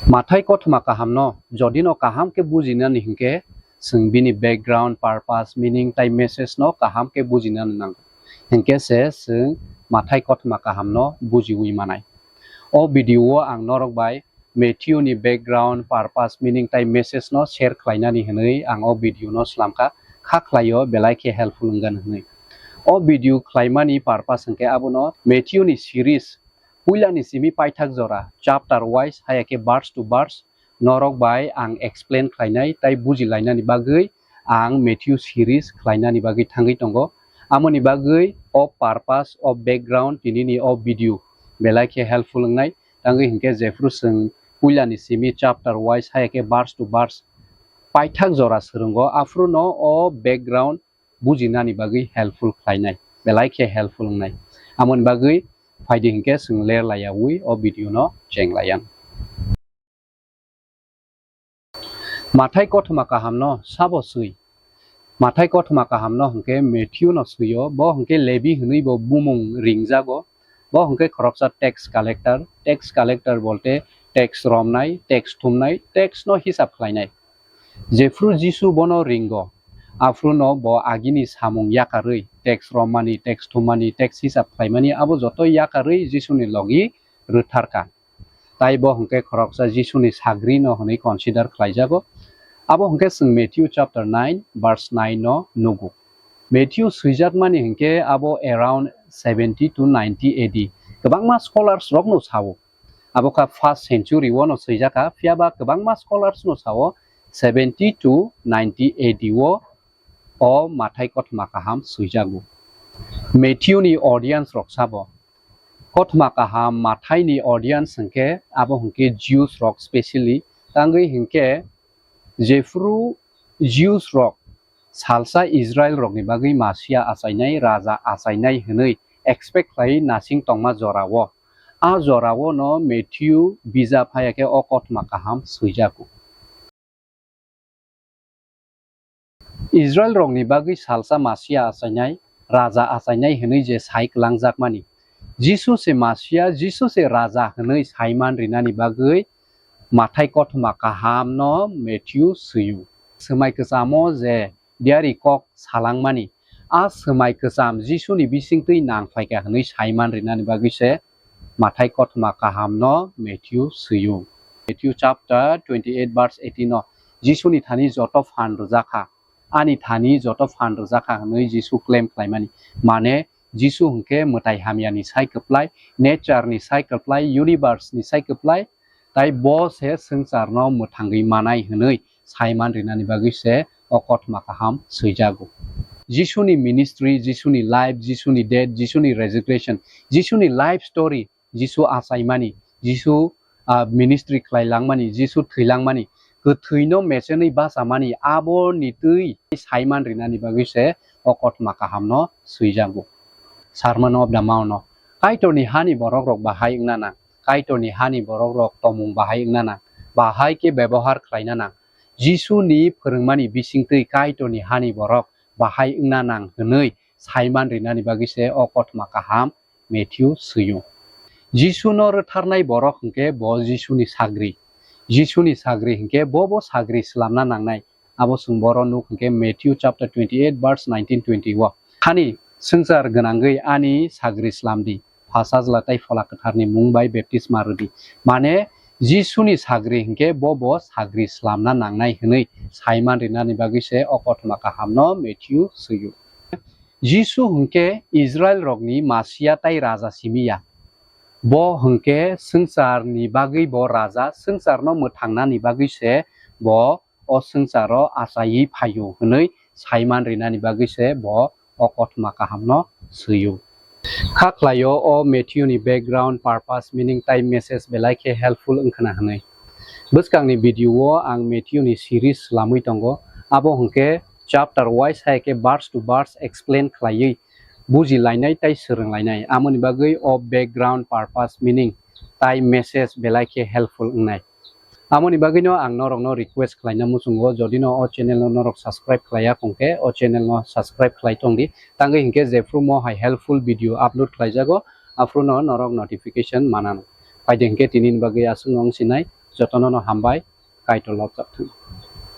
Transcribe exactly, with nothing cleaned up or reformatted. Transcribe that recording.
Mathai kothoma kahamno jodi no kaham khe bujinani hinkhe, chwng bini background, purpose, meaning tai message no kaham khe bujinani nango. Hinkhe se chwng Mathai kothoma kahamno bujiwi manai. O video o ang norok bai Matthew ni background, purpose, meaning tai message no share khlainani hwnwi ang o video no slamkha, kha khlaio belai khe helpful wngani hwnwi. O video khlaimani purpose hwnkhe abono Matthew ni series puilani simi paithak jora, chapter wise haya khe verse to verse norok bai ang explain khlainai tai bujilainani bagwi ang Matthew series khlainani bagwi thangwi tongo. Amoni bagwi o purpose, o background tinini o video belai khe helpful wngnai. Tangwi hinkhe jephru chwng puilani simi chapter wise haya khe verse to verse paithak jora swrwngo, aphruno o background bujinani bagwi helpful khlainai, belai khe helpful wngnai. Amoni bagwi phaidi hinkhe chwng ler laiyawi o video no cheng laiyan. Mathai kothoma kahamno sabo swi? Mathai kothoma kahamno hwnkhe Matthew no swio, bo hwnkhe Levi hwnwi bo bumung ringjago. Bo hwnkhe khoroksa tax collector, tax collector bolte tax romnai, tax thumnai, tax no hisab khlainai. Jephru Jisu bono ringo, aphruno bo agini samung yakarwi, tax rommani, tax thummani, tax hisab khlaimani, abo joto yakarwi Jisuni logi rwtharkha. Tai bo hwnkhe khoroksa Jisuni sagri no hwnwi consider khlaijago. Abo hwnkhe chwng Matthew chapter nine verse nine no nugo. Matthew swijakmani hwnkhe abo around seventy to ninety A D. Kwbangma scholars rokno sao. Abo kha first century o no swijak kha, phiya ba kwbangma scholars no sao seventy to ninety A D o o Mathai kothoma kaham swijago. Matthew ni audience rok sabo? Kothoma kaham Mathai ni audience hwnkhe abo hwnkhe Jews rok specially, tangwi hwnkhe jephru Jews rok salsa Israel rokni bagwi Masia achainai, Raja achainai hwnwi expect khlai nasing tongma jorao, a jorao no Matthew bijap haya khe o kothoma kaham swijago. Israel rokni bagwi salsa Masia achainai, Raja achainai hwnwi je sai kwlangjakmani, Jisu se Masia, Jisu se Raja hwnwi saiman rinani bagwi Mathai kothoma kaham no Matthew swio. Swmai kwchamo je diari kok salangmani, a swmai kwcham Jisuni bisingtwi nang phaikha hwnwi saiman rinani bagwi se Mathai kothoma kaham no Matthew swio. Matthew chapter twenty-eight verse eighteen o Jisuni thani joto phan rwjakha, ani thani joto phan rwjakha hwnwi Jisu claim khlaimani. Mane Jisu hwnkhe mwtai hamyani sai kwplai, nature ni sai kwplai, universe ni sai kwplai, tai bo se swngcharno mwthangwi manai hwnwi saiman rinani bagwi se o kothoma kaham swijago. Jisuni ministry, Jisuni life, Jisuni death, Jisuni resurrection, Jisuni life story, Jisu achaimani, Jisu, ah, ministry khlai langmani, Jisu thwi langmani, kwthwino mechenwi bachamani, aboni twi saiman rinani bagwi se o kothoma kahamno swijago. Sermon of the Mount no Kaitorni hani borok rok bahai wngna nang, Kaitorni hani borok rok tomung bahai wngna nang, bahai khe bebohar khlaina nang. Jisuni phwrwngmani bisingtwi Kaitorni hani borok bahai wngna nang hwnwi saiman rinani bagwi se o kothoma kaham Matthew swio. Jisuno rwtharnai borok hwnkhe bo Jisuni sagri. Jisuni sagri hwnkhe bo bo sagri slamna nangnai. Abo chwng boro nuk hwnkhe Matthew chapter twenty-eight verse nineteen twenty o. Hani swngchar gwnangwi ani sagri slamdi. Pha Sajla tai Phola Kwtharni mung bai baptisma rwdi. Mane Jisuni sagri hwnkhe bo bo sagri slamna nangnai hwnwi saiman rinani bagwi se o kothoma kahamno Matthew swio. Jisu hwnkhe Israel rokni Masia tai Raja simi ya. Bo hwnkhe swngcharni bagwi bo Raja, swngcharno mwthangnani bagwi se bo o swngcharo achaiwi phaio hwnwi saiman rinani bagwi se bo o kothoma kahamno swio. Kha khlaio o Matthew ni background, purpose, meaning tai message belai khe helpful wngkhwna hwnwi. Bwskangni video o ang Matthew ni series slamwi tongo, abo hwnkhe chapter wise hai khe verse to verse explain khlaiwi buji lainai tai swrwng lainai. Amoni bagwi o background, purpose, meaning tai message belai khe helpful wngnai. Amoni bagwino ang norokno request khlaina muchungo, jodi no o channel no norok subscribe khlaiya khong khe o channel no subscribe khlai tongdi, tangwi hinkhe jephru mo hai helpful video upload khlaijago aphruno norok notification manano. Phaidi hinkhe tinini bagwi aswkno wngsinai, jotono no hambai, Kaitor lobjak thung.